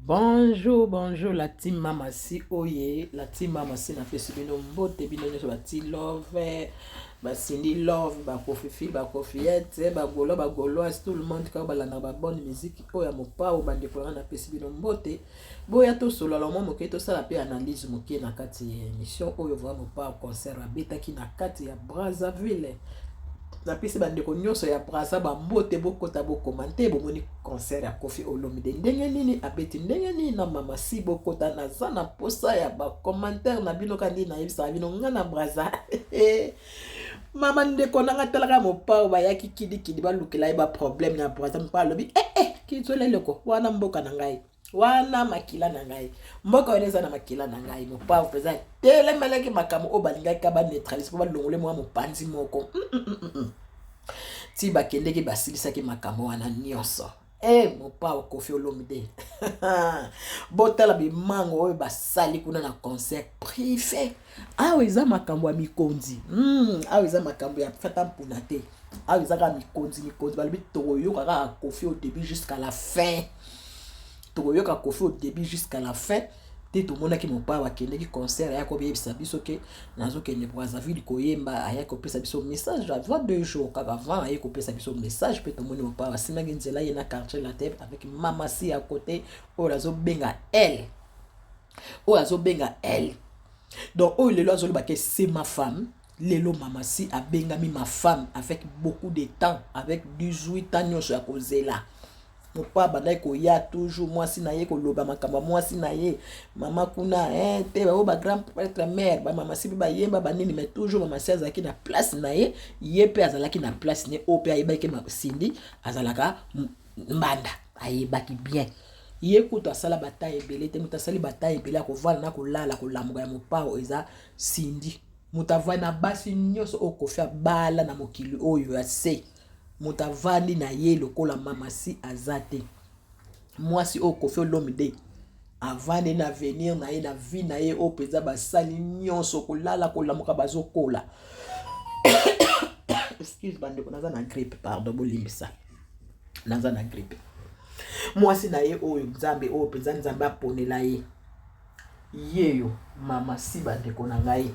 Bonjour, bonjour la team Mama Si oye, la team Mama Si na pesi bino mbote bino nyoso ba ti love, ba Cindy love, ba Kofifi, ba Kofiette, ba Golo, ba Goloise, tout le monde ka balanda ba bonne musique oyo ya mopao bande ko na pesi bino mbote. Boya to solola mwa moke to sala pe analyse moke na kati ya émission oyo vraiment mopao concert abetaki na kati ya Brazzaville. Napesi bandeko nyonso ya Brazza bambote, bokota bokomante, bomoni concert ya Koffi Olomide ndenge nini abeti ndenge nini na Mama Si, bokota, naza na posa ya ba commentaire na bino kandi nayebisaka bino nga na Brazza. Mama ndeko na nga talaka mopao bayaki kidikidi balukela ye ba problème na Brazza, mopao alobi eh eh kizwela eloko wana mboka na ngai wana makila na ngai mboka wana eza na makila na ngai. Mopao mpenza telemelaki makambo oyo balingaki ka baneutralise mpo balongole mwa mopanzi moko ti bakendeki basilisaki makambo wana nyonso. E mopao Koffi Olomide, botala bimango oyo basali kuna na concert privé. Awa eza makambo ya mikonzi, awa eza makambo ya fata mpuna te, awa eza kaka mikonzi mikonzi. Balobi tokoyoka kaka Koffi au début jusqu'à la fin, tokoyoka Koffi au début jusqu'à la fin te. Tomonaki mopao akendeki concert, ayaki koyebisa biso ke nazokende Brazzaville koyemba, ayaki kopesa biso message avant 2 jours kaka avant aye kopesa biso message. Mpe tomoni mopao asimaki nzela ye na Quartier Latin avec Mama Si ya côté oyo azobenga elle, oyo azobenga elle. Donc oyo lelo azoloba ke c'est ma femme, lelo Mama Si abengami ma femme avec beaucoup de temps, avec 18 ans nyonso ya kozela. Mopa abandaki koya toujours mwasi na ye koloba makambo ya mwasi na ye mama kuna te oyo ba grand prêtre mare bamama Si mpe bayemba banini, mais toujours Mama Si azalaki na place na ye, ye mpe azalaki na place ne oyo mpe ayebaki Cindy azalaka mbanda, ayebaki bien. Ye kutu asala bata ebele te, moto asali bata ebele ya kovanda na kolala kolamuka ya mopao eza Cindy. Moto avandi na basi nyonso oyo Koffi abala na mokili oyo ya se, moto avandi na ye lokola Mama Si aza te. Mwasi oyo Koffi Olomide avandi na avenir na ye na vie na ye oyo mpenza basali nyonso kolala kolamuka bazokola. Excuse bandeko, naza na grippe, pardon, bolimbisa, naza na grippe. Mwasi na ye oyo Nzambe oyo mpenza Nzambe aponela ye yeyo Mama Si. Bandeko na ngai,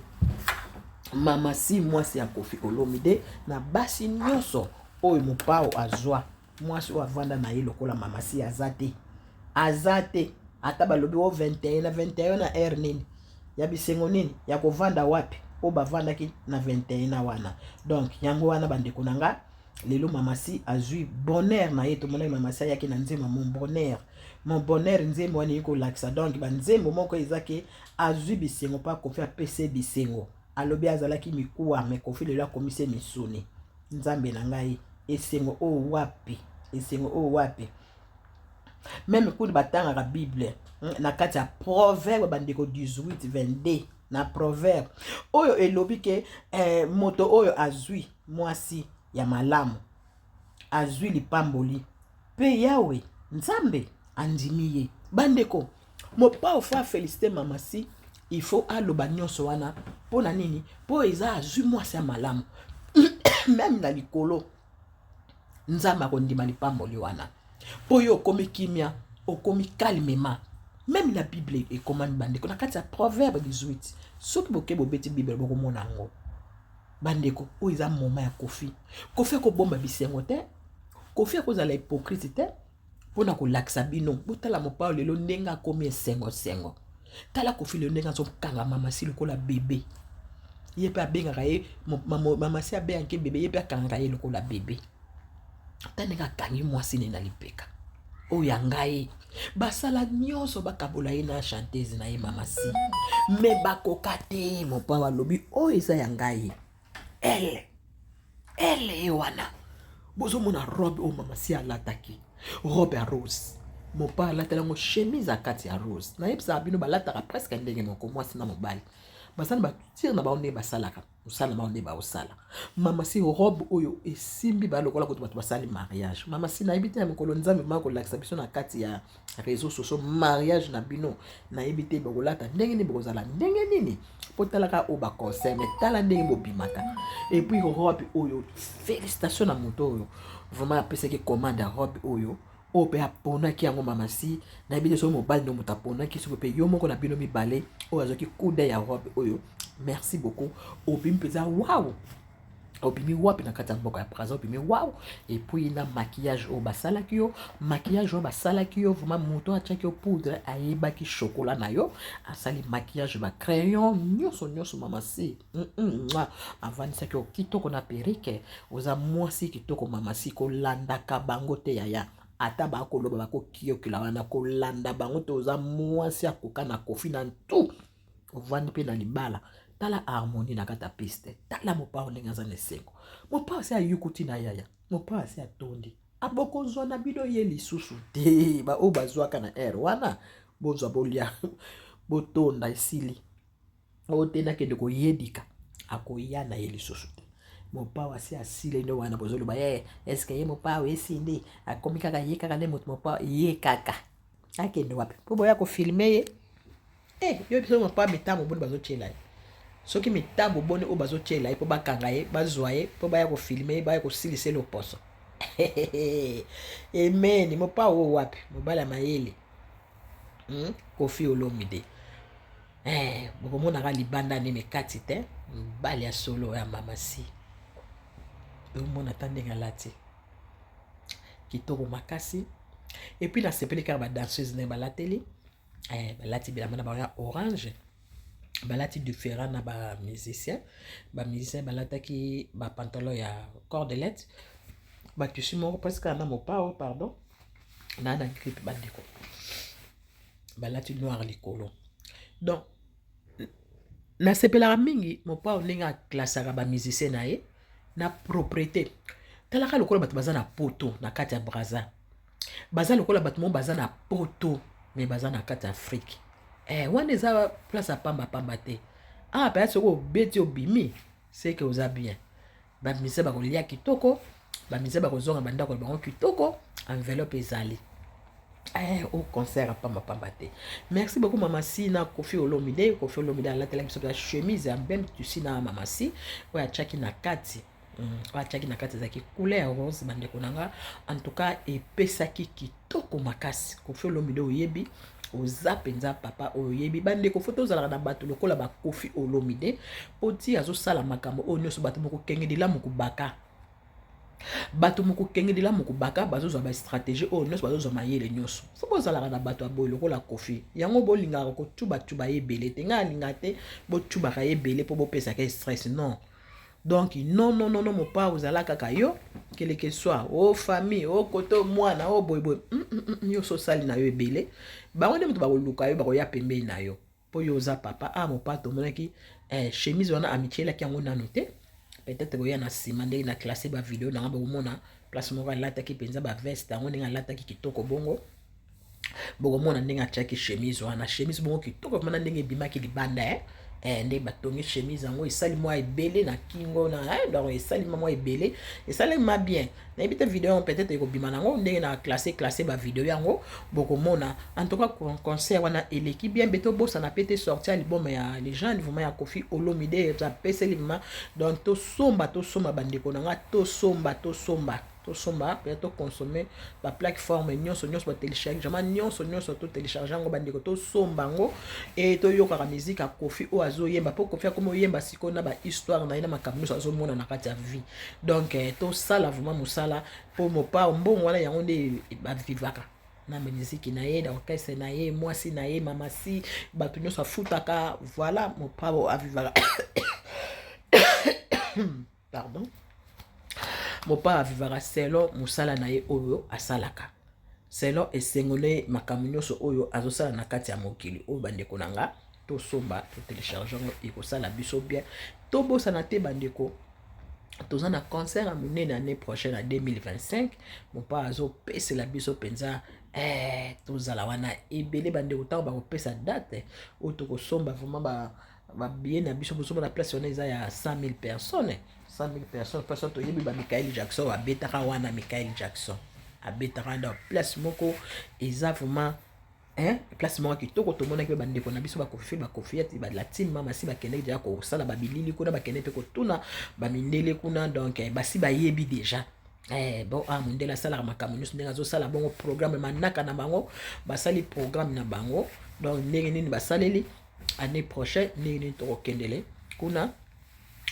Mama Si mwasi ya Koffi Olomide, na basi nyonso oyo mopao azwa, mwasi oyo avanda na ye lokola Mama Si aza te, aza te. Ata balobi o 21 na 21 na heure nini ya bisengo nini ya kovanda wapi oyo bavandaki na 21 na wana. Donc yango wana bandeko na nga, lelo Mama Si azwi bonheur na ye. Tomonaki Mama Si ayaki na nzembo "Mon bonheur, mon bonheur". Nzembo wana eyei kolakisa donc banzembo moko eza ke azwi bisengo mpo Koffi apesa ye bisengo. Alobi azalaki mikuwa, mais Koffi lelo akomisi ye misuni. Nzambe na ngai, esengo oyo wapi, esengo oyo wapi! Même kutu batangaka Bible na kati ya Proverbe, bandeko, 18 22 na Proverbe oyo elobi ke moto oyo azwi mwasi ya malamu azwi lipamboli mpe Yawe Nzambe andimi ye. Bandeko, mopao faut aféliciter Mama Si, il faut aloba nyonso wana mpo na nini? Mpo eza azwi mwasi ya malamu, même na likolo Nzambe akondima lipamboli wana mpo yo okomi kimia, okomi calmement. Même na Bible ekomami, bandeko, na kati ya Proverbe 18. Soki boke bobeti Bible, bokomona yango. Bandeko, oyo eza moment ya Koffi. Koffi akobomba bisengo te, Koffi akozala hypocrite te mpona kolakisa bino. Botala mopao lelo ndenge akomi esengosengo. Tala Koffi lelo ndenge azokanga Mama Si lokola bebe. Ye mpe abengaka ye Mama Si, abengaki bebe, ye mpe akangaka ye lokola bebe. Ta ndenge akangi mwasi ne na lipeka oyo ya ngai. Basala nyonso bakabola ye na chanteuse na ye Mama Si, mais bakoka te. Mopao alobi oyo eza ya ngai, ele ele ye wana. Bozomona robe oyo Mama Si alataki, robe ya rose. Mopa alateli yango chemise ya kati ya rose. Nayebisaka bino, balataka presque ndenge moko, mwasi na mobali baza na batire na bango ndenge basalaka mosala na bango nde baosala. Mama Si, robe oyo esimbi balokola kutu bato basali mariage. Mama Si, nayebi te ya mokolo Nzambe ma kolakisa biso na kati ya réseau sociaux mariage na bino, nayebi te bokolata ndenge nini, bokozala ndenge nini, mpo talaka oyo baconcert, mais tala ndenge bobimaka. Et puis robe oyo, félicitation na moto oyo vraiment apesaki commande ya robe oyo. Oyo mpe aponaki yango mama si nayebi te soki mobali no moto aponaki soki mpe yo moko na bino mibale oyo azwaki kuda ya robe oyo. Merci beaucoup, obimi mpenza waw. Obimi wapi na kati ya mboka ya Brazza? Obimi waw. Et puis na maquillage oyo basalaki yo, maquillage oyo basalaki yo vraiment, moto atiaki yo poudre, ayebaki chocolat na yo, asali maquillage, bacrayon nyonso nyonso. Mama si avandisaki yo kitoko na perruque. Oza mwasi kitoko, mama si. Kolandaka bango te, yaya. Ata bakoloba, bakokiokela wana, kolanda bango te. Oza mwasi akoka na Kofi na ntu. Ovandi mpe na libala. Tala harmonie na kati ya piste. Tala Mopao ndenge aza na esengo. Mopao asi ayukuti na yaya. Mopao asi atondi. Abokozwa na bino ye lisusu te. Baoyo bazwaka na aire wana, bozwa, bolia, botonda, esili. Oyo te, nakende koyedika, akoya na ye lisusu te. Mopao asi asili nde wana. Bozoloba ye eske ye Mopao esindi, akomi kaka ye kaka nde moto. Mopao ye kaka akende wapi mpo boya kofilmer ye? Eh, yo biso Mopao, mitambo boni bazotiela ye? Soki mitambo boni oyo bazotiela ye mpo bakanga ye, bazwa ye mpo baya kofilmer ye, baya kosilisa ye loposo. Emeni Mopao oyo wapi? Mobali ya mayele, Kofi Olomide. Eh, bokomonaka libanda nini kati te. Mobali ya solo ya mama si. Omona ata ndenge alati kitoko makasi. Et puis nasepeli kaka badanseuse ndenge balateli. Eh, balati bilamba na bango ya orange, balati différent na bamusicien. Bamusicien balataki bapantalon ya cordelette, batissu moko presque na Mopao. Pardon, na grippe, bandeko. Balati noir likolo. Donc nasepelaka mingi Mopao ndenge aklasaka bamusicien na ye na propreté. Talaka lokola bato baza na poto na kati ya Braza. Baza lokola bato moko baza na poto, mais baza na kati ya Afrique. Eh, wana eza place ya pambapamba te. Awa mpenza, soki obeti, obimi, seke oza bien. Bamusicien bakolia kitoko, bamusicien bakozonga bandako na bango kitoko, enveloppe ezali. Eh, au concert ya pambapamba te. Merci beaucoup, mama si na Kofi Olomide. Kofi Olomide alatelaki biso mpenza chemise ya même tissu na mama si oyo atiaki na kati. Oyo atiaki na kati ezalaki couleur rose, bandeko na nga. En tout cas epesaki kitoko makasi. Kofi Olomide, oyebi, oza mpenza papa oyo oyebi. Bandeko, faut tozalaka na bato lokola baKofi Olomide, mpo ti azosala makambo oyo nyonso, bato mokokengedela mokobaka, bato mokokengedela mokobaka, bazozwa bastratégie oyo nyonso, bazozwa mayele nyonso. Faut bozalaka na bato ya boye lokola Kofi. Yango bolingaka kotubatuba ye ebele te. Ngai alingaka te botubaka ye ebele mpo bopesaka ye stress. Non, donc non, non, non, non. Mopao, ozala kaka yo, quelque soit o famille, o koto mwana o boyeboye. Nyonso osali na yo ebele, bango nde moto bakoluka yo, bakoya pembeni na yo mpo yo oza papa. Ah, mopa tomonaki eh, chemise wana amitielaki yango nano te. Peut-être koya na nsima ndenge na classe bavideo nanga, bokomona place moko alataki mpenza baveste yango, ndenge alataki kitoko bongo. Bokomona ndenge atiaki chemise wana, chemise bongo kitoko vraiment, ndenge ebimaki libanda. Eh, nde batongi chemise yango, esali mwa ebele na kingo na eh, donc esali mwa ebele, esali ma bien. Nayebi te, video yango peut-être ekobima nango ndenge na classe classe bavideo yango, bokomona. En tout cas concert wana eleki bien. Mpe tobosana mpe te sorti album ya légende vraiment ya Kofi Olomide, apeseli vraiment. Donc tosomba, tosomba, bandeko na nga, tosomba, tosomba, tosomba mpe toconsommer baplateforme nyonso nyonso, batéléchargement nyonso nyonso, totélécharge yango, bandeko. Tosomba yango e toyokaka musique ya Kofi oyo azoyemba, mpo Kofi akomi oyemba sikoyo na bahistoire na ye, na makambo nyonso azomona na kati ya vie. Donc tosala vraiment mosala mpo Mopao, mbongo wana yango nde bavivaka na miziki na ye, na orchestre na ye, mwasi na ye mama si, bato nyonso afutaka. Voilà, Mopao avivaka, pardon, Mopao avivaka selon mosala na ye oyo asalaka, selon esengo na ye, makambo nyonso oyo azosala na kati ya mokili oyo. Bandeko na nga, tosomba, totélécharge yango, ekosala biso bien. Tobosana te, bandeko, toza na concert ya monene année prochaine na 2025. Mopao azopesela biso mpenza. Eh, tozala wana ebele, bandeko. Ntango bakopesa date oyo, tokosomba vraiment babillet na biso. Bozomona place wana eza ya 100 000 personnes, 100 000 personnes. Place wana toyebi ba Michael Jackson abetaka wana. Michael Jackson abetaka wana. Place moko eza vraiment, hein, place moko kitoko. Tomonaki mpe bandeko na biso baKofi, baKofi ati balatine mama si bakendeki deja kosala babilili kuna, bakende mpe kotuna bamindele kuna. Donc basi bayebi déjà. Eh, bon ah, mondele asalaka makambo nyonso ndenge azosala bongo programme manaka na bango basali programme na bango donc ndenge nini basaleli année prochaine ndenge nini tokokendele kuna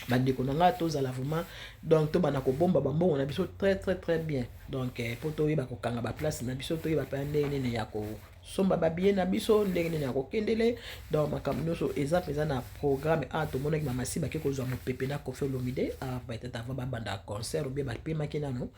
bandeko na ngai tozala vraiment donc tobanda kobomba bambongo na biso très très très bien donc eh, mpo toyeba kokanga baplace na biso toyeba mpe ndenge nini ya kosomba babillet na biso ndenge nini ya kokendele donc makambo nyonso eza mpenza na programme a tomonaki mamasi bake kozwa mopepe na Koffi Olomide ah, peut-être avant babanda concert ou bien bapemaki nano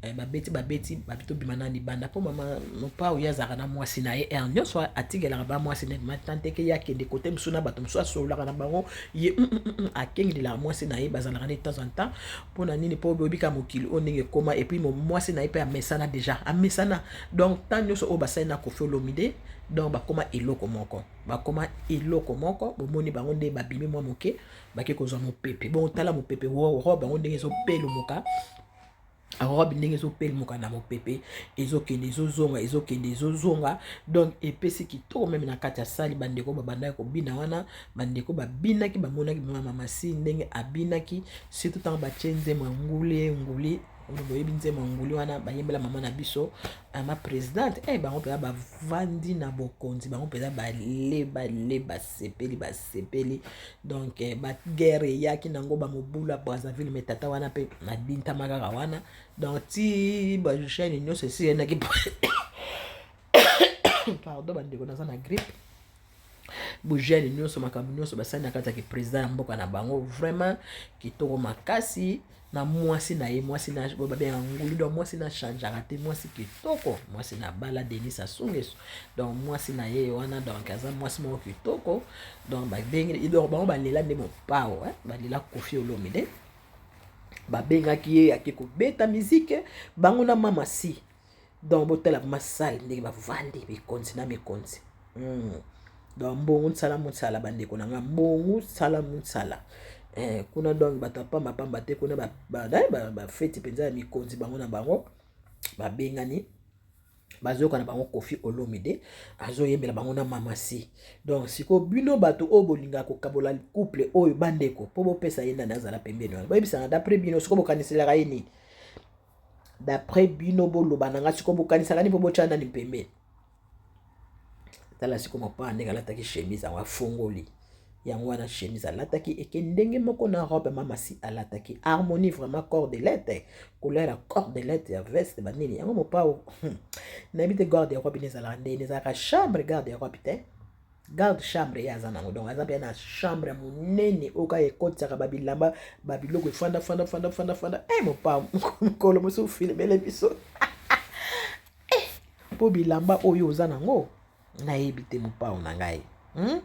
eh, babeti babeti babi tobima na libanda mpo mama mopao ye azalaka na mwasi na ye heure nyonso atikelaka ba mwasi na ye matanteke ye akende kote mosusu na bato mosusu asololaka na bango ye mm, mm, mm, akengelelaka mwasi na ye bazalaka de temps en temps mpo na nini mpo boyebika mokili oyo ndenge ekóma et puis mwasi na ye mpe amesana déjà amesana donc temps nyonso oyo basali na Koffi Olomide donc bakóma eloko moko bakóma eloko moko bomoni bango nde babimi mwa moke bake kozwa mopepe bon tala mopepe robe yango ndenge ezopelumuka robe ndenge ezopelumuka na mopepe ezokende ezozonga ezokende ezozonga donc epesi kitoko même na kati ya salle bandeko babandaki kobina wana bandeko babinaki bamonaki mama masi ndenge abinaki surtout ntango batie nzembo ya nguli nguli oyo boyebi nzembo ya nguli wana bayembela mama na biso ma présidente eh, bango mpenza bavandi na bokonzi bango mpenza bale bale basepeli basepeli donc eh, baguerre eyaki nango bamobulu ya Brazzaville mais tata wana mpe nabintama kaka wana donc ti bachaîne nyonso esiyenaki pardon bandeko naza na grippe bogene nyonso makambo nyonso basali na kati ya président ya mboka na bango vraiment kitoko makasi na mwasi na ye mwasi na babengaka ngulu donc mwasi na changeaka te mwasi kitoko mwasi na bala Denis Sassou Nguesso donc mwasi na ye wana donc aza mwasi moko kitoko donc babengi donc bango balela nde mopao balela Koffi Olomide babengaki ye ake kobeta mizike bango na mama si donc botala masale ndenge bavandi mikonzi na mikonzi. Donc mbongo nsala mosala bandeko na nga mbongo sala mosala eh, kuna donc bato ya pambapamba te kuna bafeti mpenza ya mikonzi bango na bango babengani bazoyoka na bango Koffi Olomide azoyembela bango na mama si donc sikoyo bino bato oyo bolingaka kokabola couple oyo bandeko mpo bopesa ye nani azala pembeni wana boyebisanga d'après bino sikoyo bokaniselaka ye nini d'après bino boloba na nga sikoyo bokanisaka nini mpo botya nani pembeni tala sikoyo mopaa ndenge alataki chemise yango afongoli yango wana chemise alataki eke ndenge moko na robe mama si alataki harmonie vraiment cordelette couleur ya cordelette ya veste banini yango mopao nayebi te garde robe nini ezalaka ndeni ezalaka chambre garde robe te garde chambre ye aza nango donc aza mpe na chambre ya monene oyo kaka ekotisaka babilamba babiloko efanda fanda fanda fanda fanda e mopao mokolo mosusu filmele biso mpo bilamba oyo oza nango nayebi te mopao na ngai hmm?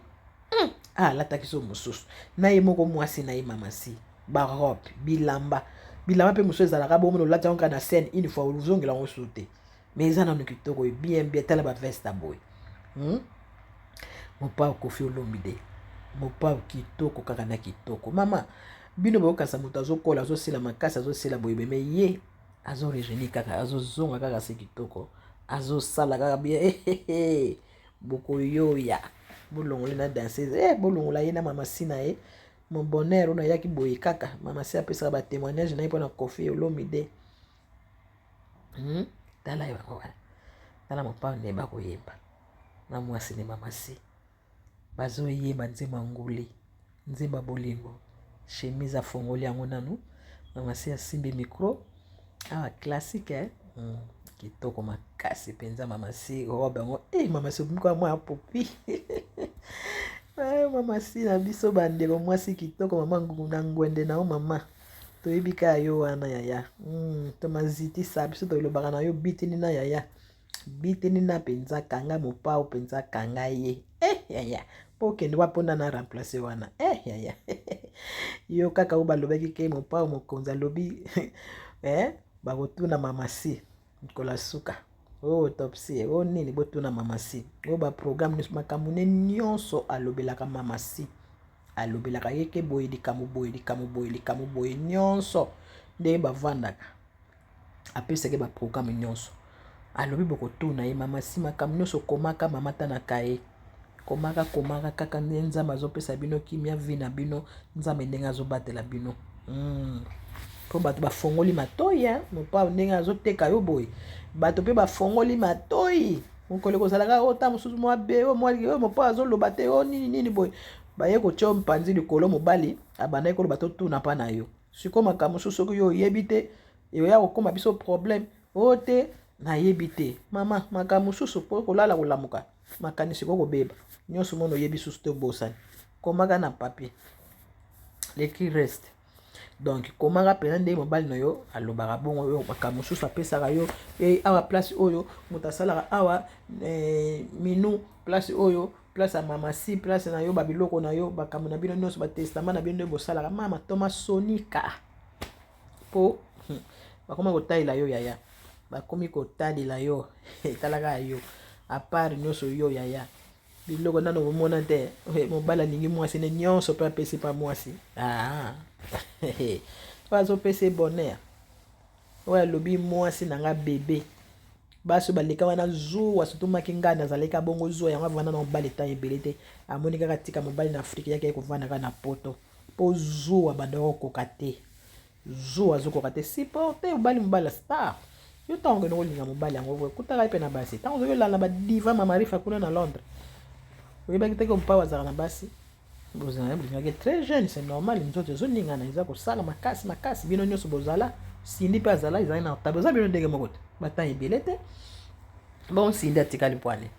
Hmm. Ah, alataki so mosusu na ye moko mwasi na ye mama si barobe bilamba bilamba mpe mosusu ezalaka bomona olati yango kaka na scène une fois ozongela yango susu te mais eza nano kitoko bien bien tala baveste ya boye Mopao Koffi Olomide mopao kitoko kaka na kitoko mama bino boyokasa moto azokola azosila makasi azosila boye mais ye azorajeunir kaka azozonga kaka se kitoko azosala kaka bien bokoyoya bolongola na danseuse eh, bolongola ye na mama si na ye mon bonheur oyo nayaki boye kaka mama si apesaka batémoignage na ye mpona Koffi Olomide Tala ye bango wana tala mopao nde bakoyemba na mwasi ne mama si bazoyemba nzembo ya nguli nzembo ya bolingo chemise afongoli yango nanu mama si asimbi micro awa classique eh? Kitoko makasi mpenza mama si robe yango eh, mama si obimika mwa ya popi eh, mama si na biso bandeko mwasi kitoko mama na ngwende na yo mama toyebi kaka yo wana yaya tomazitisa biso tolobaka na yo bitini na yaya bitini na mpenza kanga mopao mpenza kanga ye eh, yaya mpo okende wa mpona na remplace wana eh, yaya yo kaka oyo balobaki ke mopao mokonzi alobi eh, bakotuna mama si mokolo ya suka oyo autopsie oyo nini botuna mama si oyo baprogramme nyonso makambo ne nyonso alobelaka mama si alobelaka ye ke boye likambo boye likambo boye likambo boye nyonso ndenge bavandaka apesaki baprogramme nyonso alobi bokotuna ye mama si makambo nyonso komaka mama ta na kaye komaka komaka kaka nde nzambe azopesa bino kimia vie na bino nzambe ndenge azobatela bino. Mpo bato bafongoli matoi, mopao ndenge azoteka yo boye, bato mpe bafongoli matoi. Mokolo ekozalaka oyo ta mosusu mwa be oyo mwa oyo mopao azoloba te, oyo nini nini boye, baye kotia yo mpanzi likolo. Mobali abandaki koloba, totuna mpa na yo sikoyo makambo mosusu. Soki yo oyebi te, eyoya kokóma biso problème. Oyo te, nayebi te mama makambo mosusu, mpo kolala kolamuka makanisi kokobeba nyonso. Mona oyebi susu te, obosani. Komaka na papier, l'écrit reste. Donc komaka mpenza ndenge mobali na yo alobaka bongo, oyo makambo mosusu apesaka yo. E awa, place oyo moto asalaka awa, minu place oyo, place ya mama si, place na yo, babiloko na yo, makambo na bino nyonso, batestament na bino nde bosalaka. Mama toma sonika mpo bakómi kotalela yo yaya, bakomi kotalela yo. Etalaka yo à part nyonso yo yaya, biloko nano bomona te. Mobali alingi mwasi ne nyonso mpe apesi pa mwasi. Ah. Oyo azopesa bonheur, oyo alobi mwasi na nga bebe. Basi baleka wana zuwa, surtout maki ngai nazalaki bongo zuwa yango. Avanda na mobali etan ebele te, amoni kaka tika mobali na Afrike, yaki kovanda kaka na Poto mpo zuwa banda kokoka te. Zuwa azokoka te supporte mobali, mobali ya star. Yo ntango okende kolinga mobali yango, ekutaka ye mpe na basi. Ntango ozoki olanda badiva mama Rifa kuna na Londres, oyebaki teke mopao azalaka na basi. Bozala bolingaki très jeune, c'est normal. Nzoto ezoningana, eza kosala makasi makasi. Bino nyonso bozala, Sindi mpe azala, ezali na tabo, eza bino ndenge moko te, batan ebele te. Bon, Sindi atikali pwani.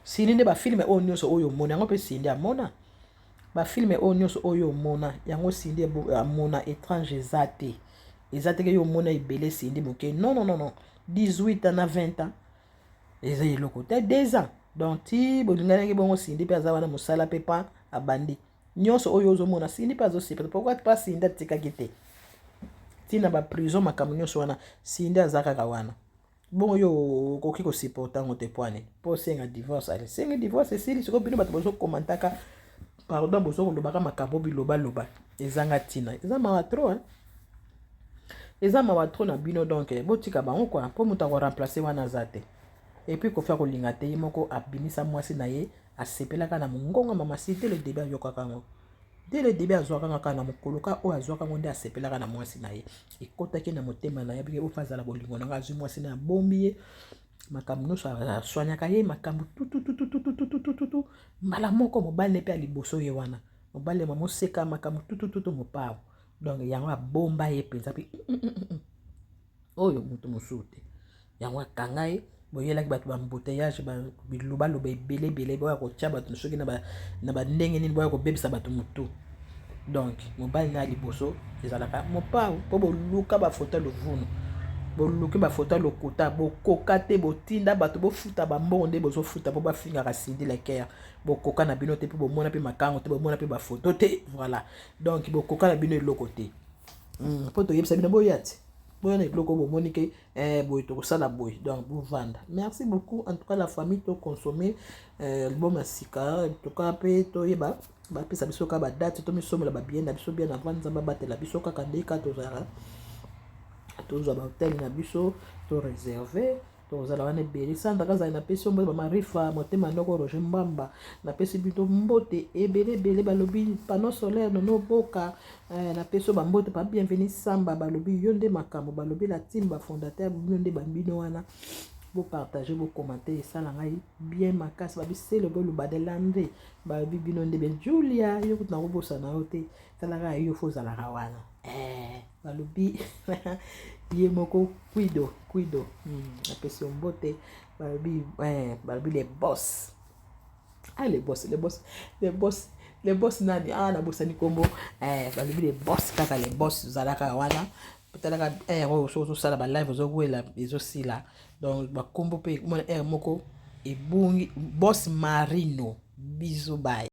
Sindi nde bafilms oyo nyonso oyo omona yango mpe Sindi amona bafilms oyo nyonso oyo omona yango. Sindi amona étrange eza te, eza teke yo omona ebele, Sindi moke. Non, non, non, non, 18 ans na 20 ans eza eloko te, 2 ans. Donc ti bolinganaki bongo, Sindi mpe aza wana, mosala mpe pa abandi nyonso oyo ozomona. Sindi mpe azosepela. Pourquoi pas? Sindi atikaki te ntina baprison, makambo nyonso wana, Sindi aza kaka wana. Bongo yo okoki kosupporter yango te pwani mpo osenga divorce? Ale, senga divorce, esili. Sikoyo bino bato bozokomantaka, pardon, bozokolobaka makambo bilobaloba ezanga ntina, eza mawa trop, hein? Eza mawa trop na bino. Donc botika bango kua, mpo moto akoremplacer wana aza te. Et puis Kofi akolinga te, ye moko abimisa mwasi na ye, asepelaka na mongongo mama si. Dès le début ayokaka yango, dès le début azwaka kaka na mokolo ka oyo azwaka yango nde asepelaka na mwasi na ye, ekɔtaki na motema na ye. Abiki oyo azala bolingo na nga, azwi mwasi na ye, abombi ye makambo nyonso, aswanyaka ye makambo tututututututututu. Mbala moko mobali ne mpe ya liboso ye wana, mobali ya moseka, makambo tutututu mopao. Donc yango abomba ye mpenza mpe oyo moto mosusu te, yango akanga ye. Boyelaki bato baembouteillage, bilobaloba ebele ebele, boya kotia bato soki na bandenge nini, boya kobebisa bato motu. Donc mobali na ya liboso ezalaka mopao, mpo boluka bafoto ya lovunu, boluki bafoto ya lokuta, bokoka te. Botinda bato, bofuta bambongo nde bozofuta mpo bafingaka Sindi Leker. Bokoka na bino te, mpo bomona mpe makango te, bomona mpe bafoto te. Voilà, donc bokoka na bino eloko te, mpo toyebisa bino boya te, boya na eloko bomoni ke boye tokosala boye. Donc bovanda. Merci beaucoup en tout cas la famille. Toconsommer album ya sika en tout cas, mpe toyeba bapesa biso kaka badate, tomisomela babillet na biso bien avant. Nzambe abatela biso kaka nde kaka tozalaka, tozwa bahotel na biso, toréserver, tozala wana ebele. Sandra kazali, napesi yo mbote. Bamarifa motema ndoko, Roger Mbamba, napesi bino mbote ebele ebele. Balobi panneau solaire nono boka, napesi yo bambote. Pa Bienvenu Samba, balobi yo nde makambo. Balobi la team bafondateur, bino nde bambino wana. Bopartager, bocommenter, esala ngai bien makasi. Babi selo boloba de Landre, balobi bino nde be. Julia, yo kutu nakobosana yo te, talaka yo, fo ozalaka wana. Balobi ye moko Kuido Kuido, apesi yo mbote. Balobi balobi les boss, ah, les boss, les boss, les boss, les boss nani? Ah, nabosani nkombo. Balobi les boss kaka, les boss ozalaka wana. Talaka aire oyo soki ozosala balive, ozowela, ezosila. Donc bakombo mpe mona aire moko ebungi. Boss Marino, biso, bye.